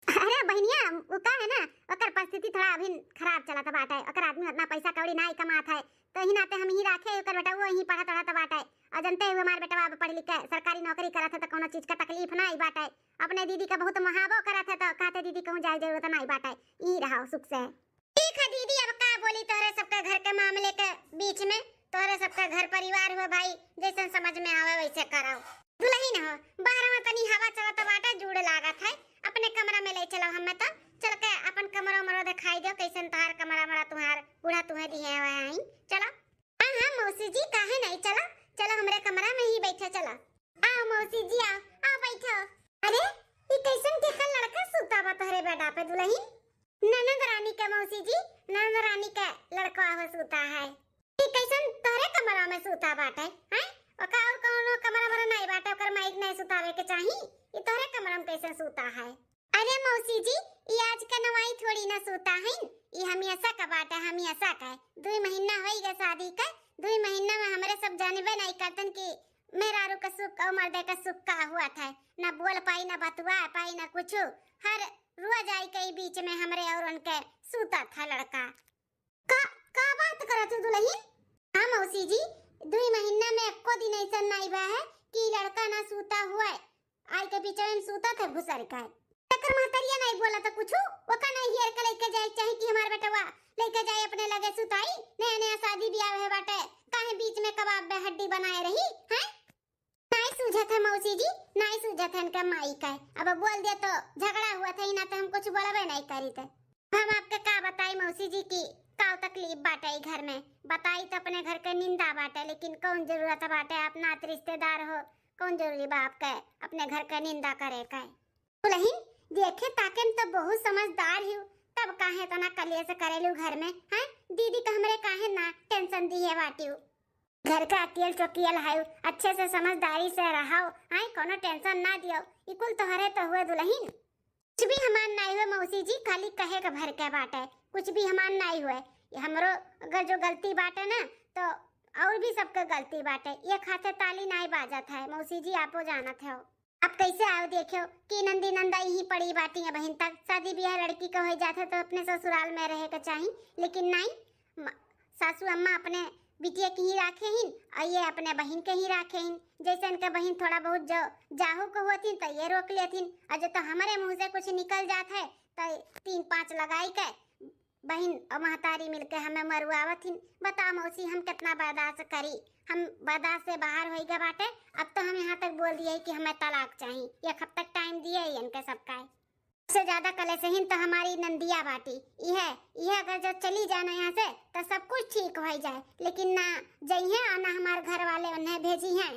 अरे बहनिया, वो का है ना, ओकर परिस्थिति थोड़ा अभी खराब चलत बाटे, ओकर आदमी उतना पैसा कौड़ी नाई कमात है, तो ही नाते हम ही राखे, ओकर बेटा वो ही पढ़त पढ़त बाटे। और जनते हुए हमार बेटवा अब पढ़ लिख के सरकारी नौकरी करत है, तो कोनो चीज का तकलीफ नाई बाटे। अपने दीदी का बहुत महाबो करत है, तो कहते दीदी कहूँ जाए जरूरत नाई बाटे, ई रहो सुख से। ठीक है दीदी, अब का बोली तोहरे सबके घर के मामले के बीच में, तोहरे सबके घर परिवार हो भाई, जैसन समझ में आवे वैसे करो। दुलहिन हो, बाहर में तनी हवा चलत बाटे, जूड़ लागत है, अपने कमरा में ले चलो हमें तो, चल के अपन कमरा उमरा दिखाई दो, कैसन तोहार कमरा उमरा तुम्हार बूढ़ा तुम्हें दिए हुए हैं, चलो। हाँ हाँ मौसी जी, काहे नहीं, चलो चलो, हमरे कमरा में ही बैठे, चलो। आओ मौसी जी, आओ, आओ बैठो। अरे, ई कैसन केकर लड़का सुता बा तोहरे बेडा पे दुलहिन? ननद रानी के मौसी जी, ननद रानी के लड़का हो सुता है। ई कैसन तोहरे कमरा में सुता बाटे, हैं? ओका और कौनो कमरा में नहीं बाटे, ओकर माइक नहीं सुतावे के चाही। ई तोहरे कमरा में कैसे सुता है? अरे मौसी जी, ई आज का नवाई थोड़ी ना सुता है, ई हमेशा का बाटे, हमेशा का है। दुई महीना होई गए शादी का, दुई महीना में हमरे सब जानबे नहीं करतन कि मेहरारू का सुख और मर्दे का सुख का हुआ था, ना बोल पाई, ना बतुआ पाई, ना कुछ। हर रोज आई के बीच में हमरे और उनके सूता था लड़का। का, का बात करत हो दुलहिन? हाँ मौसी जी, दुई महीना में एको दिन ऐसा नाई बा है कि लड़का ना सूता हुआ है, आई के बीच में सूता थे घुसर का। तकर महतरिया नाई बोला तो कुछ, ओका नाई हियर के लेके जाए चाहे कि हमार बेटवा लेके जाए अपने लगे सुताई। नया नया शादी ब्याह है बाटे, काहे बीच में कबाब में हड्डी बनाए रही है? नाई सूझत है मौसी जी, नाई सूझत है इनका माई का। अब बोल दे तो झगड़ा हुआ था ही ना, तो हम कुछ बोलबे नहीं करी थे। हम आपके का बताई मौसी जी की का तकलीफ बाटे ई घर में, बताई तो अपने घर के निंदा बाटे, लेकिन कौन जरूरत बाटे, आप नात रिश्तेदार हो, कौन जरूरी बा आपके अपने घर के निंदा करे का? दुलहिन, देखे ताके में तो बहुत समझदार हिउ, तब काहे इतना कलेश करेलू घर में, हैं? दीदी का हमरे काहे ना टेंशन दिए बाटिउ? घर का अकियल चोकियल है, अच्छे से समझदारी से रहो, हैं? कोनो टेंशन ना दियो, ई कुल तोहरे तो हुए दुलहिन। कुछ भी हमार नाई हुए मौसी जी, खाली कहे के भर के बाटे, कुछ भी हमार नाई हुए। ये हमरो अगर जो गलती बाटे ना, तो और भी सबके गलती बाटे। ये खाते ताली नाई बाजत है मौसी जी, आपो जानत हो। अब कैसे आओ देखियो कि नंदी नंदा यहीं पड़ी बाटी है बहिन तक। शादी ब्याह लड़की का हो जात है तो अपने ससुराल में रहे के चाही, लेकिन नाई, म-, सासू अम्मा अपने बिटिया के ही राखे हिन और ये अपने बहिन के ही राखे हिन। जैसे इनके बहिन थोड़ा बहुत जो जाहू को होती तो ये रोक लेथिन, और जो तो हमारे मुंह से कुछ निकल जात है तो तीन पांच लगाई के बहिन और महतारी मिलके हमें मरुआवत हिन। बता मौसी, हम कितना बर्दाश्त करी, हम बर्दाश्त से बाहर होई गए बाटे। अब तो हम यहाँ तक बोल दिए कि हमें तलाक चाही, एक हफ्ता टाइम दिए ही इनके सबका। से ज्यादा कलेश हिन तो हमारी नंदिया बाटी, यह, यह अगर जो चली जाए ना यहाँ से तो सब कुछ ठीक हो जाए, लेकिन ना जइहे और ना हमारे घर वाले उन्हें भेजी हैं।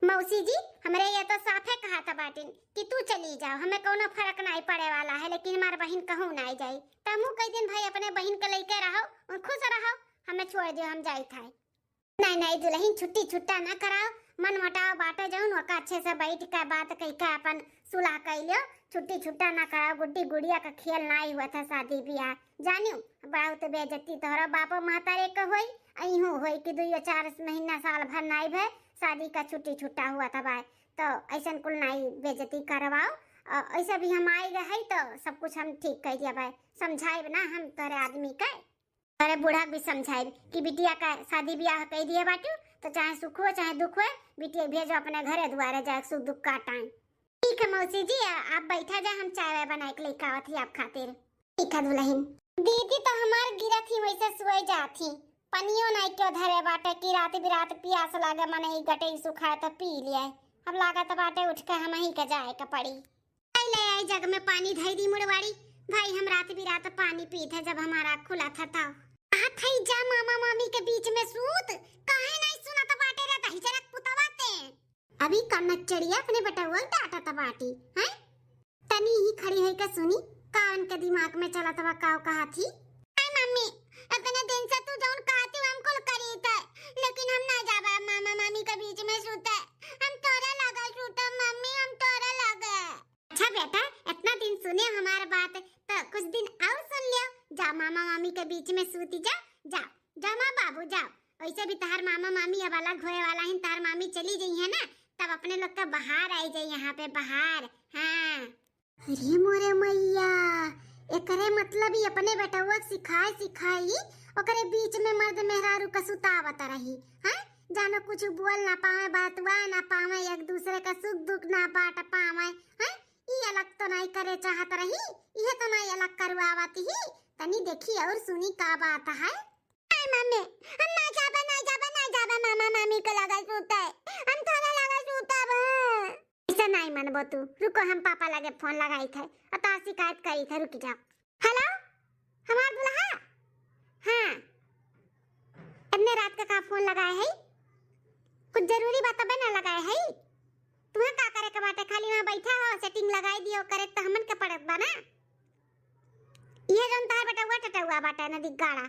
मौसी जी, हमरे ये तो साफे कहा था बाटिन कि तू चली जाओ, हमें कोनो फर्क नाई पड़े वाला है, लेकिन हमार बहिन कहूँ नाई जाई। तमहू कई दिन भाई अपने बहिन के लइके रहो और खुश रहो, हमें छोड़ दियो, हम जाई था। नहीं नहीं दुलहिन, छुट्टी छुट्टा ना कराओ, मन मुटाव बाटे जौन ओका अच्छे से बैठ के बात कह के अपन सुलह कर लियो। छुट्टी छुट्टा ना कराओ, गुड्डी गुड़िया का खेल नाई हुआ था शादी ब्याह, जानियो बहुत बेइज्जती तोहरा बापो महतारे के होई, अइहू होई कि दुइयो चार महीना साल भर नाई भे शादी का छुट्टी छुट्टा हुआ था बाय। तो ऐसन कुल नाई बेइज्जती करवाओ। अ, ऐसे भी हम आए गए है तो सब कुछ हम ठीक कर दिया भाई, समझाइब ना हम तोरे आदमी के। अरे बूढ़ा भी समझाइब कि बिटिया का शादी ब्याह कर दिए बाटू, तो चाहे सुख हो चाहे दुख हो, बिटिया भेजो अपने घरे दुआरे जाए, सुख दुख काटाएं। ठीक है मौसी जी, आ-, आप बैठा जाए, हम चाय वाय बनाए के लेके आवत ही आप खातिर। ठीक है दुलहिन। दीदी तो हमार गिरत ही वैसे सोए जात ही, पनियो नाई क्यों धरे बाटे कि रात बिरात पियास लागे, मन ही गटई सुखाए तो पी लिया। अब लागत बाटे उठ के हम ही के जाए के पड़ी। आई ले आई जग में पानी धई दी मुड़वाड़ी, भाई हम रात बिरात पानी पीत है जब हमारा खुला था तब। आ थई जा मामा मामी के बीच में सूत, काहे नाई सुनत बाटे रे दही जरक पुतवा ते। अभी कनक चढ़िया अपने बेटवा डांटत बाटी, हैं? तनी ही खड़ी होई के सुनी, का उनके दिमाग में चलत बा, का कहा थी? हाय मम्मी, इतने दिन से तू जौन कहती हम कुल करी थे, लेकिन हम ना जाबा मामा मामी के बीच में सूते। हम तोरे लगे सूते मम्मी, हम तोरे लगे। अच्छा बेटा, इतना दिन सुने हमार बात, तो कुछ दिन और सुन लियो। जा मामा मामी के बीच में सूती जा, जा, जा माँ बाबू जाओ। वैसे भी तहार मामा मामी अब अलग होए वाला हिन, तहार मामी चली गई है ना, तब अपने लोग का बाहर आई जाए यहाँ पे बाहर। हाँ। अरे मोरे मैया, एकरे मतलब ई अपने बेटवा के सिखाए सिखाई ओकरे बीच में मर्द मेहरारू का सुतावत रही, हैं? जानो कुछ बोल ना पावे, बतवा ना पावे, एक दूसरे का सुख दुख ना बांट पावे, हैं? ई अलग तो नहीं करे चाहत रही, इहे तो नहीं अलग करवावत ही। तनी देखी और सुनी का बात है। नहीं मम्मी, हम ना जाबे, ना जाबे, ना जाबे मामा मामी के लगे सूते। हम तोरे लगे सूतब। ऐसे नहीं मनबो तू। रुको, हम पापा लगे फोन लगाई थे, अता शिकायत करी थे, रुक जाओ। हेलो, हमार दुल्हा? हाँ, इतने रात का का फोन लगाए है? कुछ जरूरी बात तबे ना लगाए है। तुम्हें का करे के बाटे, खाली वहाँ बैठा हो, सेटिंग लगाई दियो, करे तो हमन के पड़त बा ना। ये जौन तार बेटवा टटवा बाटे नदी गाड़ा,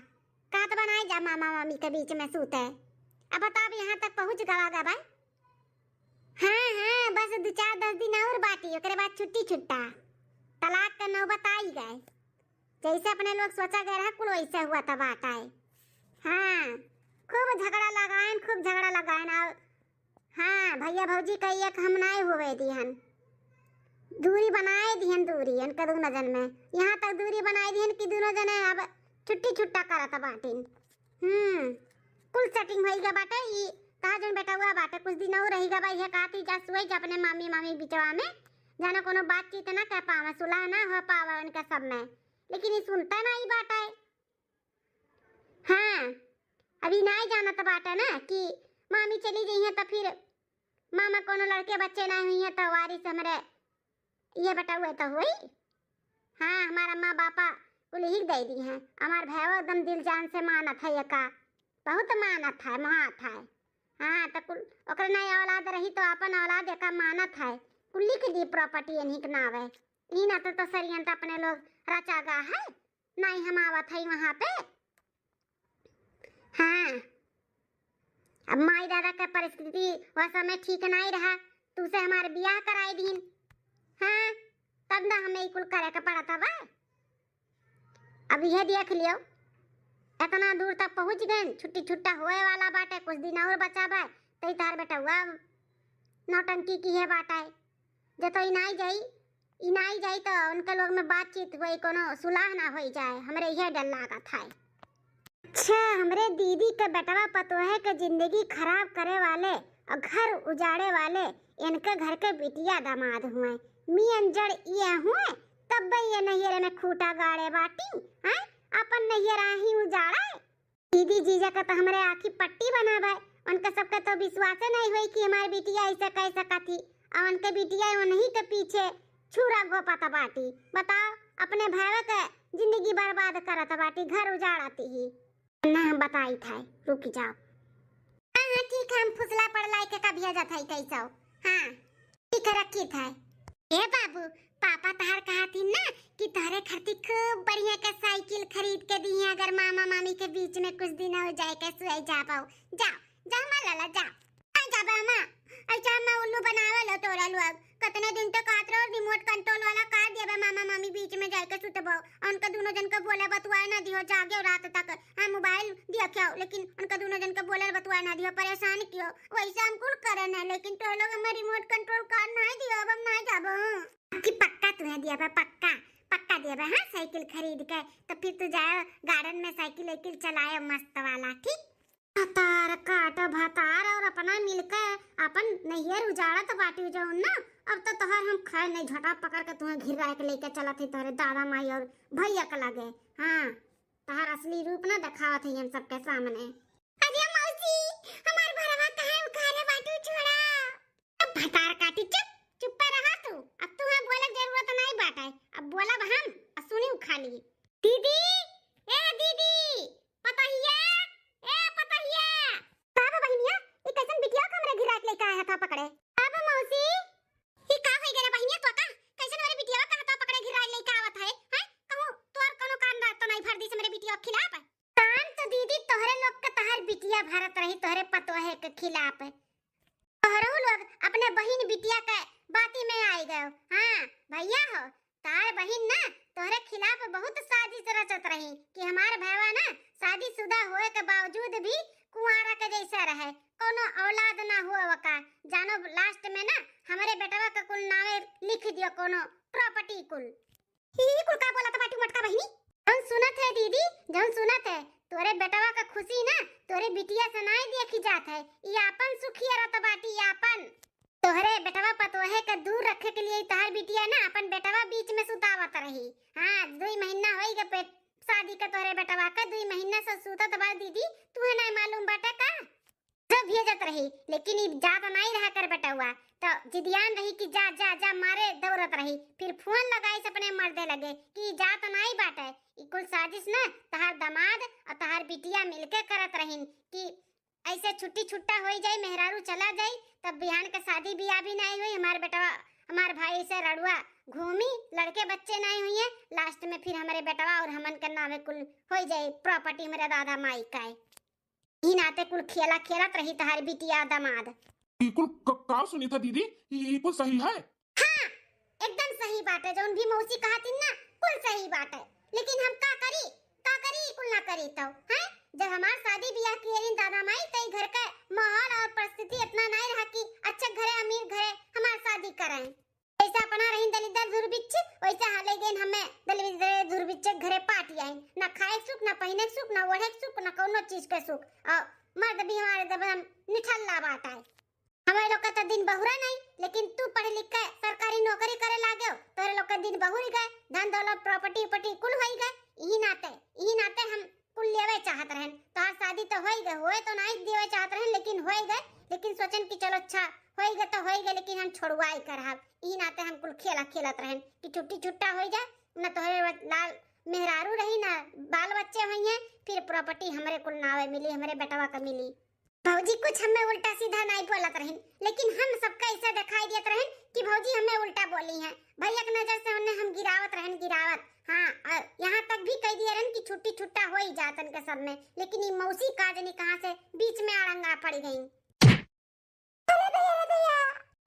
कहत बनाए जा मामा मामी के बीच में सूते। अब बताओ, यहाँ तक पहुँच गवा गबा। हाँ, हाँ, बस दो चार दस दिन और बाटी, ओकरे बाद छुट्टी छुट्टा। तलाक का नौबत आई गए। जैसे अपने लोग सोचा गए रहा, कुल वैसे हुआ था बात आए। हाँ, खूब झगड़ा लगाएन, खूब झगड़ा लगाएन। और हाँ, भैया भौजी का एक हम नाई होवे दिहन, दूरी बनाए दिहन, दूरी इनका दोनों जन में। यहाँ तक दूरी बनाए दिहन कि दोनों जने अब छुट्टी छुट्टा करत बाटिन। हम्म, कुल setting होई गा बाटे। ई तहार जौन बेटवा बाटे, कुछ दिन और रही गा बा, इहे कहत ही जा सोई जा अपने मामी, मामी बिचवा में, जानो कोनो बातचीत ना कर पावे, सुलह ना हो पावे उनके सब में। लेकिन ई सुनता ना ई बाटे। हाँ, अभी नाई जानत बाटे ना कि मामी चली जइहें तो फिर मामा कोनो लड़के बच्चे ना हुई हैं तो वारिस हमरे ये बेटवा तो हुई। हाँ, हमार अम्मा बापा कुल ही दे दी हैं। हमार भाई एकदम दिल जान से मानत है एका, बहुत मानत है, मोहात है। हाँ, तो कुल ओकर नहीं औलाद रही तो अपन औलाद एका मानत है, कुल लिख दी property इन्हीं के नावे। ई ना तो, तो षड्यंत्र अपने लोग रचा गा है, नहीं हम आवत है वहाँ पे। हाँ, अब माई दादा के परिस्थिति वह समय ठीक नहीं रहा, तू से हमार बियाह कराई दीन। हाँ, तब ना हमें ई कुल करे के पड़त बा। अब यह देख लियो, इतना दूर तक पहुँच गए, छुट्टी छुट्टा होए वाला बाटे, कुछ दिन और बचा बा, तई तार बेटवा नौटंकी की है बाटे। जब तो ई नाई जाई, ई नाई जाई तो उनके लोग में बातचीत होई, कोनो सुलह ना होई जाए, हमरे यह डर लागत है। अच्छा, हमरे दीदी के बेटवा पतोहे के जिंदगी खराब करे वाले और घर उजाड़े वाले इनके घर के बिटिया दामाद हुए, मियन जड़ ये हुए, तब ये नैहरे में खूटा गाड़े बाटी, हैं? अपन नैहर आही उजाड़े। दीदी जीजा के तो हमरे आँखी पट्टी बनावे, उनके सबके तो विश्वासे नहीं होई कि हमार बिटिया ऐसे कह सकत ही, और उनके बिटिया उन्हीं के पीछे छुरा घोपत बाटी। बताओ, अपने भाई के जिंदगी बर्बाद करत बाटी, घर उजाड़त ही। ना हम बताई था, रुक जाओ। हाँ, हाँ, ठीक है, हम फुसला पड़ला के का भेजत है कैसो। हाँ, ठीक है, रखी था। ए बाबू, पापा तहार कहत ही ना कि तोहरे खातिर खूब बढ़िया के साइकिल खरीद के दिए, अगर मामा मामी के बीच में कुछ दिन हो जाए के सोए जाबो। जाओ, जाओ माँ लाला, जाओ। आ जाबे अम्मा, ऐसा अम्मा उल्लू बनावे लो तोरा लोग। कितने दिन तक कहत रहो remote control वाला car देबे, मामा मामी बीच में जाए के सुतबो। उनका दोनों जन के बोले बतुआए ना दियो, जागे रात तक। हाँ, mobile दिया क्या, लेकिन उनका दोनों जन के बोले बतुआए ना दियो, परेशान कियो। वैसे हम कुल करे ना, लेकिन तो लोग हमें remote control car नहीं दियो, अब हम नहीं जाबो। कि पक्का तुम्हें दिया बा, पक्का, पक्का दिया बा, हाँ, साइकिल खरीद के। तो फिर तू जाओ garden में साइकिल वाइकिल चलाए मस्त वाला, ठीक? भतार काट भतार और अपना मिलके अपन नैहर उजाड़त बाटी जौन ना। अब तो तोहर हम खैर नहीं, झटा पकड़ के तुम्हें घिरा के लेके चलत ही तोहरे दादा माई और भैया के लगे। हाँ, तोहर असली रूप ना दिखावत है हम सबके सामने। अरे मौसी, हमार भरवा काहे उखाड़े बाटू, छोड़ा। अब भतार काटी, चुप, चुप्पे रहा तू। अब तुम्हें बोले के जरूरत नहीं बाटे, अब बोलब हम, अब सुनी खाली। दीदी, ए दीदी, पतहिया, ए पतहिया। का बा बहिनिया, ई कैसन बिटिया के हमरे घिरा के लेके आया था पकड़े? का बा मौसी, ई का होई गे रे बहिनिया, तो का कैसन वाली बिटिया का हाथ पकड़े घिरा के लेके आवत है, हैं? कहूँ तोर कोनो कान तो नहीं भर दी से मेरे बिटिया के खिलाफ? कान तो दीदी तोहरे लोग के तोहर बिटिया भरत रही, तोहरे पतोहे के खिलाफ। तोहरो लोग अपने बहिन बिटिया के बाती में आई गयो। हाँ भैया हो, तार बहिन ना तोहरे खिलाफ बहुत साजिश रचत रही कि हमार भैया ना शादीशुदा होए के बावजूद भी कुंवारा के जैसा रहे, कोनो औलाद ना हुआ वका। जानो last में ना हमरे बेटवा के कुल नावे लिख दियो कोनो property कुल। ई कुल का बोलत बाटू मोटका बहिनी? जौन सुनत है दीदी, जौन सुनत है, तोरे बेटवा का खुशी ना तोरे बिटिया से नाई देखी जात है। ई आपन सुखी रत बाटी, आपन। तोहरे बेटवा पतोहे के दूर रखे के लिए तोहर बिटिया ना अपन बेटवा बीच में सुतावत रही। हाँ, दुई महीना होई गए पेट शादी के तोहरे बेटवा के, दुई महीना से सुतत बा दीदी, तुहे नाई मालूम बाटे का? जो भेजत रही, लेकिन ई जात नाई रहा कर बेटवा, तो जिदियान रही कि जा, जा, जा, मारे दौड़त रही। फिर फोन लगाई से अपने मर्दे लगे कि ई जात नाई बाटे, ई कुल साजिश ना तहार दामाद और तहार बिटिया मिलके करत रहीन कि ऐसे छुट्टी छुट्टा होई जाई, मेहरारू चला जाई, तब बिहान के शादी बियाह भी नाई होई। हमार बेटवा, हमार भाई से रड़ुआ घूमी, लड़के बच्चे नाई हुई हैं, last में फिर हमारे बेटवा और हमन के नावे कुल होई जाई property मेरे दादा माई का है। ई नाते कुल खेला खेलत रही तहार बिटिया दामाद। ई कुल क-, का सुनी था दीदी? ई, ई कुल सही है? हाँ, एकदम सही बात है, जौन भी मौसी कहत ही ना, कुल सही बात है। लेकिन हम का करी, का करी, ई कुल ना करी तो, हैं? जब हमार शादी बियाह किए रही दादा माई, तो ई घर के माहौल और परिस्थिति इतना नहीं रहा कि अच्छे घरे, अमीर घरे हमार शादी करें। जैसे अपना रही दलिद्दर दुर्भिक्ष, वैसे हाले गए हमें दलिद्दर दुर्भिक्ष घरे पाट आई। ना खाए के सुख, ना पहने के सुख, ना ओढ़े के सुख, ना कौनो चीज के सुख। और मर्द भी हमारे एकदम निठल्ला बाटा है। हमरे लोग का तो दिन बहुरा नहीं, लेकिन तू पढ़ लिख के सरकारी नौकरी करे लागेउ, तोहरे लोग का दिन बहुर गए, धन दौलत प्रॉपर्टी उपटी कुल होई गए। इही नाते, इही नाते हम कुल लेवे चाहत रहन। तोहार शादी तो होई गए, होए तो नहीं देवे चाहत रहन, लेकिन होई गए। लेकिन सोचन कि चलो अच्छा होई गए तो होई गए, लेकिन हम छोड़वाई करब। इही नाते हम कुल खेला खेलत रहन कि छुट्टी छुट्टा होई जाए, न तोहरे लाल मेहरारू रही, न बाल बच्चे होइहें, फिर प्रॉपर्टी हमरे कुल नावे मिली, हमरे बेटवा का मिली। भौजी कुछ हमें उल्टा सीधा नहीं बोलत रहिन, लेकिन हम सबका ऐसा दिखाई देत रहन कि भौजी हमें उल्टा बोली हैं। भैया के नजर से उन्हें हम गिरावत रहन, गिरावत। हाँ, और यहाँ तक भी कह दिए रहन कि छुट्टी छुट्टा हो ही जातन के सब में, लेकिन ये मौसी का जनी कहाँ से बीच में अड़ंगा पड़ गई। अरे भैया, अरे भैया,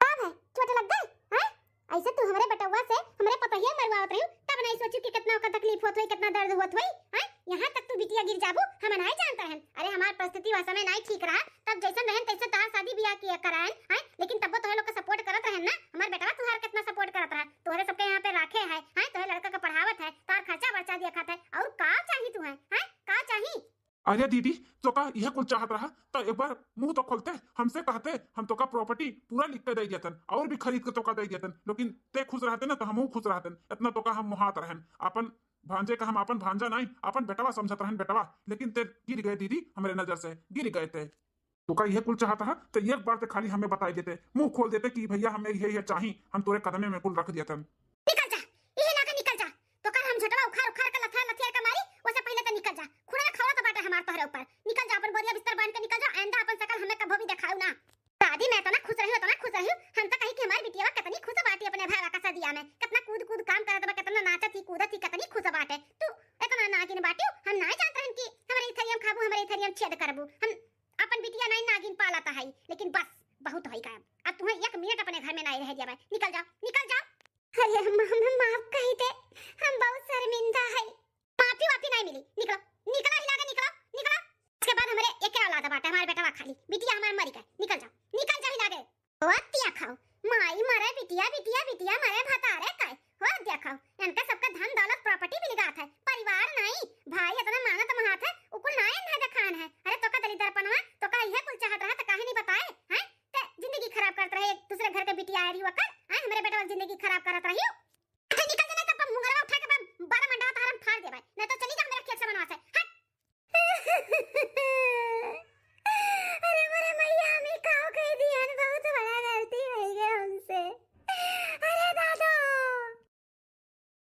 का है? चोट लग गई? हैं? ऐसे तू हमरे बेटवा से हमरे पतोहिया मरवावत रही, तब नहीं सोचू कि कितना ओकर तकलीफ होत होई, कितना दर्द होत होई, हैं? यहाँ तक तू बिटिया गिर जाबू, हम नहीं जानत रहन। अरे हमार परिस्थिति वह समय नहीं ठीक रहा, तब जैसन रहन तैसन तोहार शादी बियाह किया करायन, हैं? लेकिन तब्बो तोहरे लोग के सपोर्ट करत रहन ना, हमार बेटवा तुहार कितना सपोर्ट करत रहा, तोहरे सबके यहाँ पे राखे है, हैं? तोहरे लड़का का पढ़ावत है, तोहार खर्चा बर्चा देखत है, और का चाही तुहे, हैं? का चाही? अरे दीदी, तोका यह कुल चाहत रहा तो एक बार मुंह तो खोलते, हमसे कहते, हम तोका प्रॉपर्टी पूरा लिख के दे देतन और भी खरीद के तोका दे देतन, लेकिन ते खुश रहते ना तो हमहू खुश रहतन। इतना तोका हम मोहात रहन, अपन भांजे का हम अपन भांजा नहीं, अपन बेटवा समझत रहन, बेटवा, लेकिन ते गिर गए दीदी, हमरे नजर से गिर गए ते। तोका यह कुल चाहत रहा तो एक बार ते खाली हमें बताई देते, मुंह खोल देते कि भैया हमें यह यह चाही, हम तोरे कदमे में कुल रख देतन। निकल जा, यही लागे निकल जा। तोकर हम झटवा उखाड़ उखाड़ के लथार लथियार के मारी, ओसे पहिले तो निकल जा। खुड़ा खौरा तो बाटे हमार तोहरे ऊपर। निकल जा, अपन बोरिया बिस्तर बांध के निकल जा, आइंदा अपन शकल हमें कभो भी देखाऊ ना। दादी, मैं इतना खुश रही, इतना खुश रही, हम तो कही कि हमारी बिटिया कितनी खुश बाटी अपने भाई का सदिया में, कितना कूद कूद काम करत बा, कितना नाचत ही कूदत ही, कितनी खुश बाटे। तू इतना नागिन बाटियो, हम ना जानत रहन कि हमरे इथरियम खाबू, हमरे इथरियम छेद करबू। हम अपन बिटिया नहीं नागिन पालत है, लेकिन बस बहुत होई गया। अब तुम्हें एक मिनट अपने घर में नहीं रह दिया मैं। निकल जाओ, निकल जाओ। अरे अम्मा, हमें माफ कही दे, हम बहुत शर्मिंदा है। माफी वाफी नहीं मिली, निकलो, निकलो, हिला के निकलो, निकलो। इसके बाद हमारे एक औलाद बाटे, हमारे बेटवा खाली, बिटिया हमारे मरी गए। निकल जाओ, निकल जाओ, हिला के। ओ तिया खाओ, माई मरे बिटिया, बिटिया, बिटिया मरे भात